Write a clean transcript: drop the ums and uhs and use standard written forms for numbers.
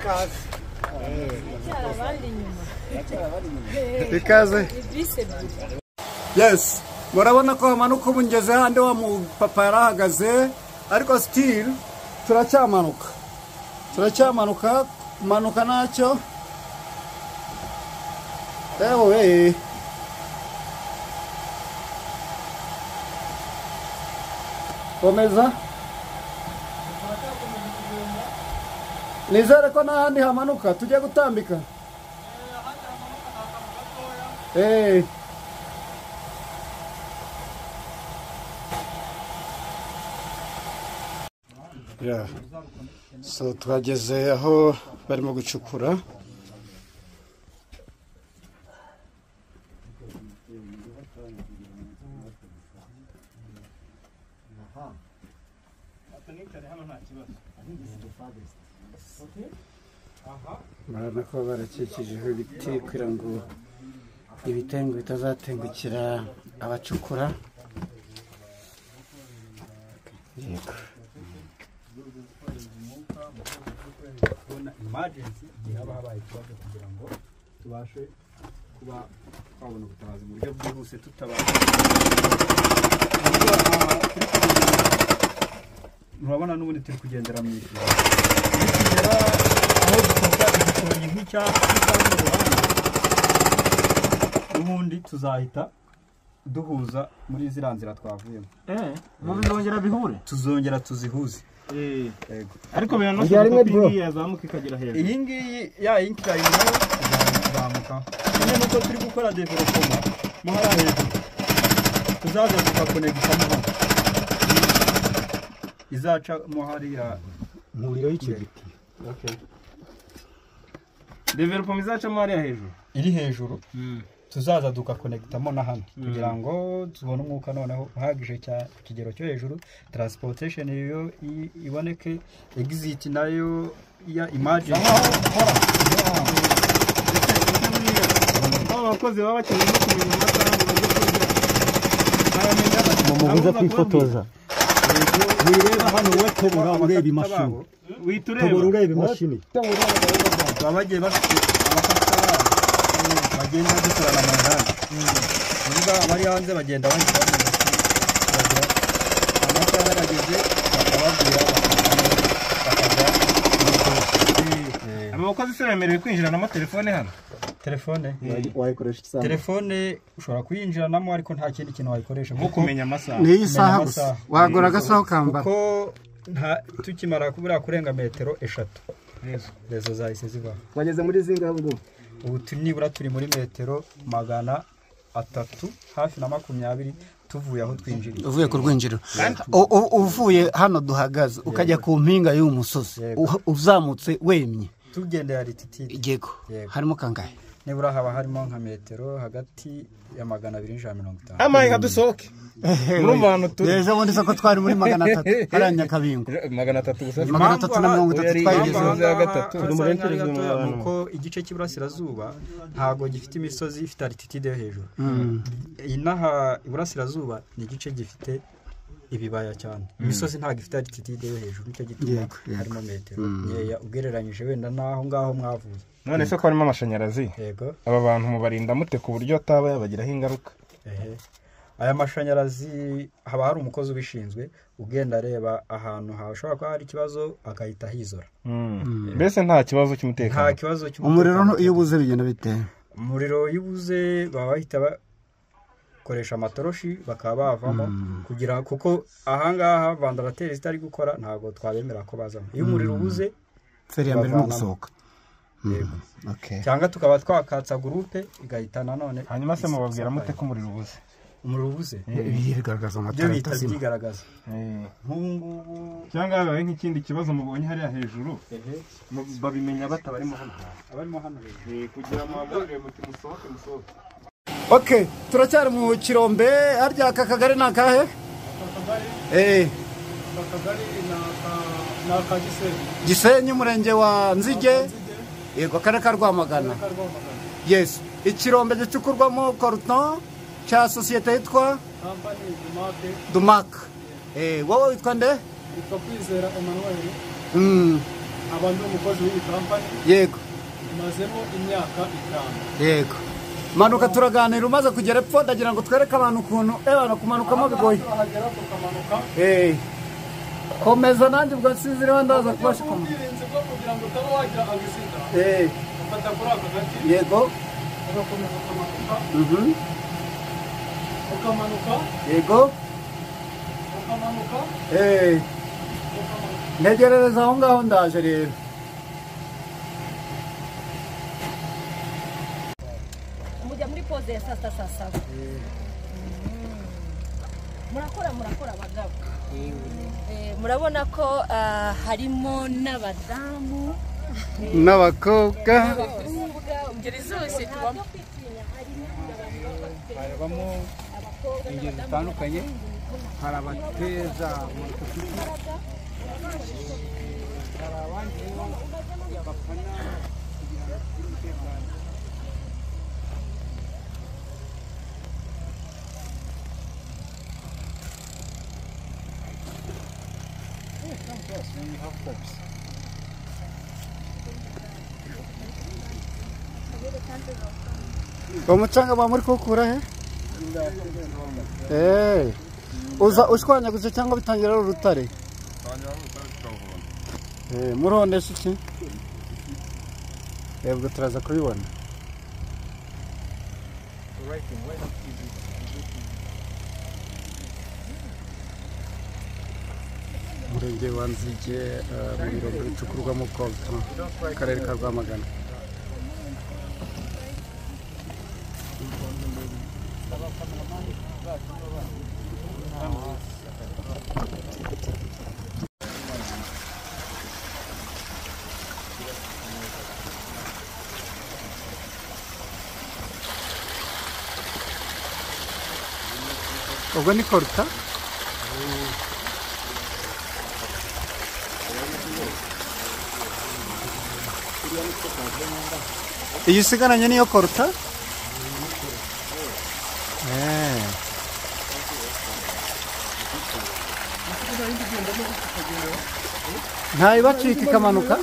Ikaze. Ikaze. Yes, murabona ko hamanuka. Ubu ngeze handi wa mupapa yarahagaze, ariko still turacyamanuka, turacyamanuka, kumanuka ntacyo. Ewe, komeza. Nizere ko n'ahandi hamanuka tujye gutambika. Yeah. So twageze aho barimo gucukura. Murabona ko barakikijeho ibiti kugira ngo ibitengu bitazatengukira abacukura. Yego. Kubona emergency igihe haba habaye ikibazo, kugira ngo tubashe kuba twabona ubutabazi mu buryo bwihuse tutabasha. Murabona n'ubundi turi kugendera mu ijoro, nitugera aho dufata igikonyi nk'icyatsi cyangwa uruhande, n'ubundi tuzahita duhuza muri ziriya nzira twavuyemo. Mu bizongera bihure? Tuzongera tuzihuze. Yego. Ariko biranashoboka ko iyi ngiyi yazamuka ikagera hejuru? Iyi ngiyi ya incline nayo izamuka nyine, nuko turi gukora development mo hariya hejuru, tuzaza tugakonegitamo hano, izaca mo hariya. Nkuriro y'icyo giti. Development izacamo hariya hejuru? Iri hejuru tuzaza tugakonegitamo na hano kugira ngo tubone umwuka noneho uhagije cyane ku kigero cyo hejuru, transportation yo iboneke, exit nayo ya emergency. Aba bakozi baba bakeneye no kumenya amasaha ngo bajye kurya, bayamenya bate? Mumubuze kwifotoza. Wireba hano we, tobora ureba imashini. Wihita Tobora ureba. ureba imashini. Baba bagiye bafite abafasha babo bagenda dukorana mu nganda, kuvuga abari hanze bagenda bahita bamenya ko bagira amasaha arageze, bakababwira bakajya muri pause. Aba bakozi se bemerewe kwinjiranamo telefone hano? Telefone? Wayikoresha ikisambu. Telefone ushobora kuyinjiranamo, ariko nta kindi kintu wayikoresha. Nko kumenya amasaha? Ni iyi saha Kumenya gusa. amasaha. Wagura agasaha ukambara. Kuko nta tukimara kubura kurenga metero 3, réseau zahise zivaho. Wageze muri zingahe ubwo? Ubu turi nibura turi muri metero 320 tuvuye aho twinjiriye. Uvuye ku rwinjiriro, uvuye hano duhagaze ukajya ku mpinga y'uyu musozi, uzamutse wemye, tugendeye altitude. Yego. Yego. Harimo kangahe? Nibura haba harimo nka metero hagati ya 200 na 150. Amaye nka dusohoke, murumva ahantu turi. Ejo bundi soko twari muri 300 hariya Nyakabingo. 300 gusa? 330 twayigezeho. Impamvu ya gatatu. Turi muri interview. Ni uko igice cy'iburasirazuba ntabwo gifite imisozi ifite altitude yo hejuru. Inaha iburasirazuba ni igice gifite ibibaya cyane, imisozi ntabwo ifite altitude yo hejuru, nicyo gituma Yego, yego. harimo metero nkeya ugereranyije wenda n'aho ngaho mwavuye. None se ko harimo amashanyarazi, Yego. aba bantu mubarinda mute ku buryo ataba yabagiraho ingaruka? Ehe. Aya mashanyarazi haba hari umukozi ubishinzwe ugenda areba ahantu hashobora kuba hari ikibazo, agahita ahizora. Mbese nta kibazo Nta cy'umutekano? kibazo cy'umutekano. Umuriro iyo ubuze bigenda bite? Umuriro iyo ubuze baba bahita bakoresha amatoroshi bakaba bavamo, kugira kuko ahangaha ventilateur zitari gukora ntabwo twabemera ko bazamo iyo umuriro ubuze. Feri ya mbere ni Bavanamo. ugusohoka. Yego. Okay. Cyangwa tukaba twakatsa groupe igahita nanone. Hanyuma se mubabwira mute ko umuriro ubuze? Umuriro ubuze, Ibi bigaragaza byo amatara bihita atazima. byigaragaza nk'ubu ngubu. Cyangwa habaye nk'ikindi kibazo mubonye hariya hejuru, babimenya batabarimo hano hantu? Abarimo hano hejuru. Kugira ngo mubabwire muti musohoke, musohoke. Okay, turacyari mu kirombe. Harya aka kagari ni akahe? Akagari ni aka Gisenyi. Gisenyi, umurenge wa Nzige. Yego, akarere ka Rwamagana. Ka Rwamagana. Yes, ikirombe gicukurwamo coltan cya sosiyete yitwa Kampani Dumake. Dumak. Wowe witwa nde? Yitwa Kwizera Emmanuel. Nkaba ndi umukozi w'iyi kampani. Yego. Mazemo imyaka 5. Yego. Manuka turaganira umaze kugera epfo, ndagira ngo twereke abantu ukuntu ebana kumanukamo bigoye. Turahagera tukamanuka. Komeza nanjye ubwo nsinziriwe ndaza kubasha kumanuka. Ubwirinzi bwo kugira ngo utaba wagira agisida. Ufata kuri aka gati. Yego. Ugakomeza ukamanuka. Ukamanuka. Yego. Ukamanuka. Ntegerereza aho ngaho ndaje rero. Mujya muri pause ya saa sita saa saba. Murakora abagabo. Murabona ko harimo n'abadamu n'abakobwa ingeri zose tubamo. Harabamo ingeri zitandukanye, hari abateza amapikipiki, hari abandi bafana kugira ngo bagire umutekano. Umucanga ba muri kuwukura he? Uza ushwanyaguza cyangwa bitangira ari urutare? Murondesha iki? Yebwe turaza kubibona. Umurenge wa Nzige mu birombe bicukurwamo coltan, akarere ka Rwamagana. Ubwo ni koruta? Iyi usigaranye niyo koruta? Ntayibacika ikamanuka?